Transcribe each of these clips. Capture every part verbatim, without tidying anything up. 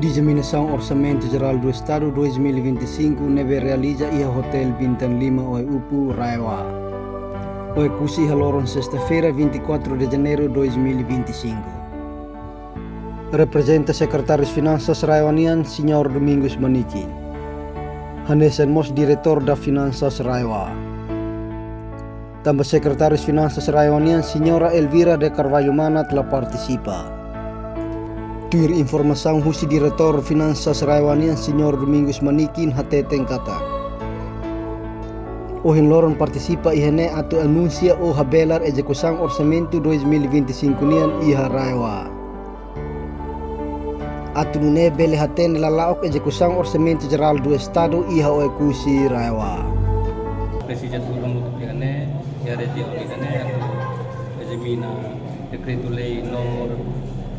Diseminasaun Orsamentu Jerál do Estadu dois mil e vinte e cinco ne'ebé realiza iha Hotel Bintang Lima Oe-Upu, RAEOA. Oe-Kusi, iha loron sesta-feira, vinte e quatro de janeiro dois mil e vinte e cinco. Reprezenta Sekretáriu Finansas RAEOA nian, Señór Domingos Manikin. Hanesan mós Diretór da Finansas RAEOA. Tanba Sekretáriu Finansas RAEOA nian, Señora Elvira de Carvalho Manat, la partisipa. Tuir informasaun husi Diretór Finansas RAEOA nian, Señór Domingos Manikin, hateten katak ohin loron partisipa iha ne'e atu anunsia ou habelar ezekusaun orsamentu dois mil e vinte e cinco nian iha RAEOA. Atu nune'e bele hatene lala'ok ezekusaun Orsamentu Jerál do Estadu iha Oe-Kusi, RAEOA. Presiza tuur hamutuk iha ne'e, iha rejiaun ida-ne'e, atu ezamina Dekretu-Lei número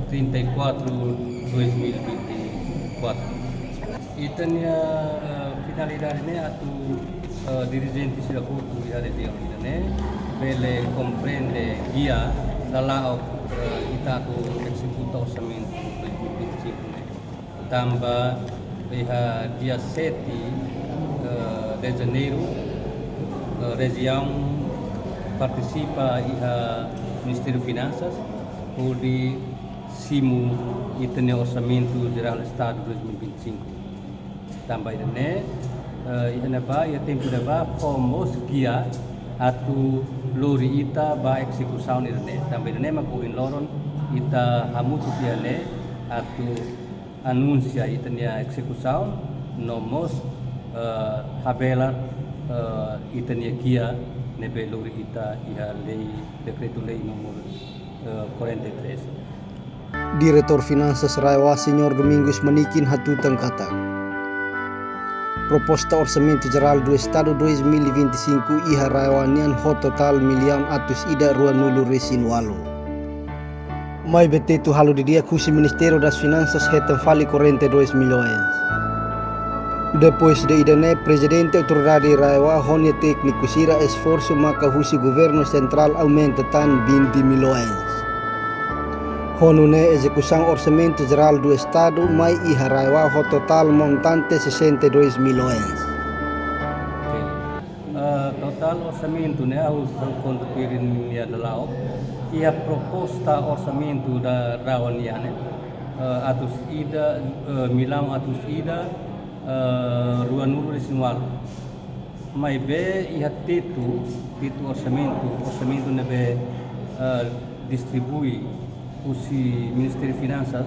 trinta e quatro, dois mil e vinte e quatro. Ita-nia, eh, finalidade ne'e atu, eh, dirijente sira hotu iha rejiaun ida-ne'e bele komprende di'ak lala'ok, eh, ita atu ezekuta orsamentu dois mil e vinte e cinco ne'e. Tanba iha dia sete, eh, de janeiro, eh, rejiaun partisipa iha Ministériu Finansas hodi simu ita-nia Orsamentu Jerál Estadu dois mil e vinte e cinco. Tanba ida-ne'e, eh, iha ne'ebá, iha tempu ne'ebá, fó mós gia atu lori ita ba ezekusaun ida-ne'e. Tanba ida-ne'e mak ohin loron ita hamutuk iha ne'e atu anunsia ita-nia ezekusaun, no mós, eh, habelar, eh, ita-nia gia ne'ebé lori ita iha lei, Dekretu-Lei número, eh, quarenta e três. Diretór Finansas RAEOA, Señór Domingos Manikin, hatutan katak proposta Orsamentu Jerál do Estadu dois mil e vinte e cinco iha RAEOA nian ho totál millaun atus ida ruanulu-resin-ualu. Maibé tetu halo didi'ak husi Ministério das Finanças hetan fali quarenta e dois milhões. Depois de ida-ne'e, Prezidente Autoridade RAEOA ho nia tékniku sira esforsu maka husi Governu Sentrál aumenta tan vinte milhões. Ho nune'e ezekusaun Orsamentu Jerál do Estadu mai iha RAEOA ho totál montante sessenta e dois milhões. Eh, totál orsamentu ne'e ha'u, ha'u konta tuir nia lala'ok. Iha proposta orsamentu da RAEOA nian ne'e, eh, atus ida, eh, millaun atus ida, eh, ruanulu-resin-ualu. Maibé iha tetu, tetu orsamentu, orsamentu ne'ebé, eh, distribui husi Ministériu Finansas,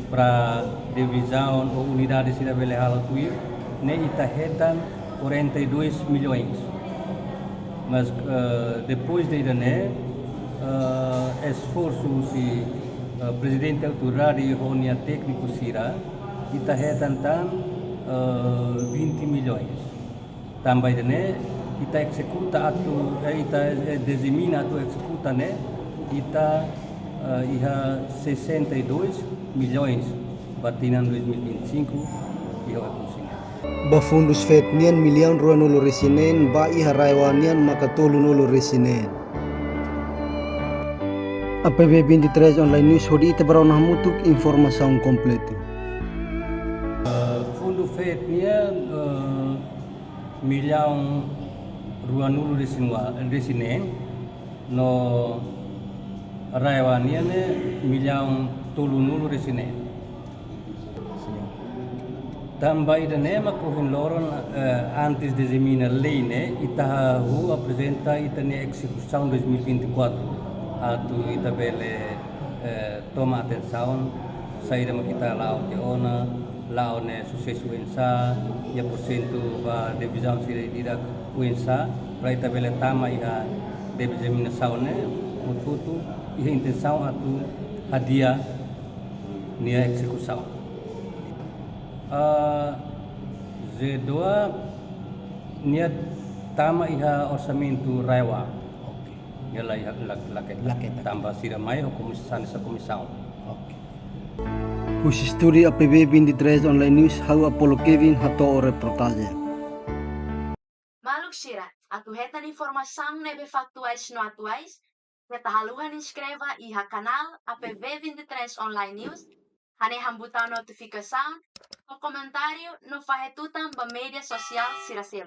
para divizaun ou unidade sira bele halo tuir, ne'e ita hetan quarenta e dois milhões. Mas, eh, depois de ida-ne'e, eh, esforsu husi, eh, Prezidente Autoridade ho nia tékniku sira, ita hetan tan, eh, vinte milhões. Tanba ida-ne'e, ita ezekuta atu, eh, ita, eh, dezemina atu ezekuta ne'e, ita, eh, iha sessenta e dois milhões ba tinan dois mil e vinte e cinco, iha Oe-Kusi nian. Ba fundus feto nian millaun ruanulu-resin-neen, ba iha RAEOA nian maka tolunulu-resin-neen. A P B vinte e três Online News, hodi ita bá rona hamutuk informasaun kompletu. Eh, fundu feto nian, eh, millaun ruanulu-resin-ua-, resin-neen, no RAEOA nian ne'e millaun tolunulu-resin-neen. Tanba ida-ne'e mak ohin loron, eh, antes dezemina lei ne'e, ita hahú aprezenta ita-nia ezekusaun dois mil e vinte e quatro. Atu ita bele, eh, toma atensaun, saida mak ita la'o tiha ona, la'o ne'e susesu oinsá, iha porsentu ba divizaun sira ida oinsá, para ita bele tama iha dezeminasaun ne'e, hotu-hotu iha intensaun atu hadi'a nia ezekusaun. Ah, Z dua nia tama iha orsamentu RAEOA. Oke. Nia la iha, la, la ketak. La ketak. Tanba sira mai ho komis-, hanesan komisaun. Oke. Husi estúdiu A P B vinte e três Online News, ha'u Apollo Kevin hato'o reportajen. Maluk sira, atu hetan informasaun ne'ebé faktuais no atuais, keta haluha inskreve iha kanál A P B vinte e três Online News, Hanehan butaun notifikasaun, fó komentáriu no fahe tutan ba média sosiál sira seluk.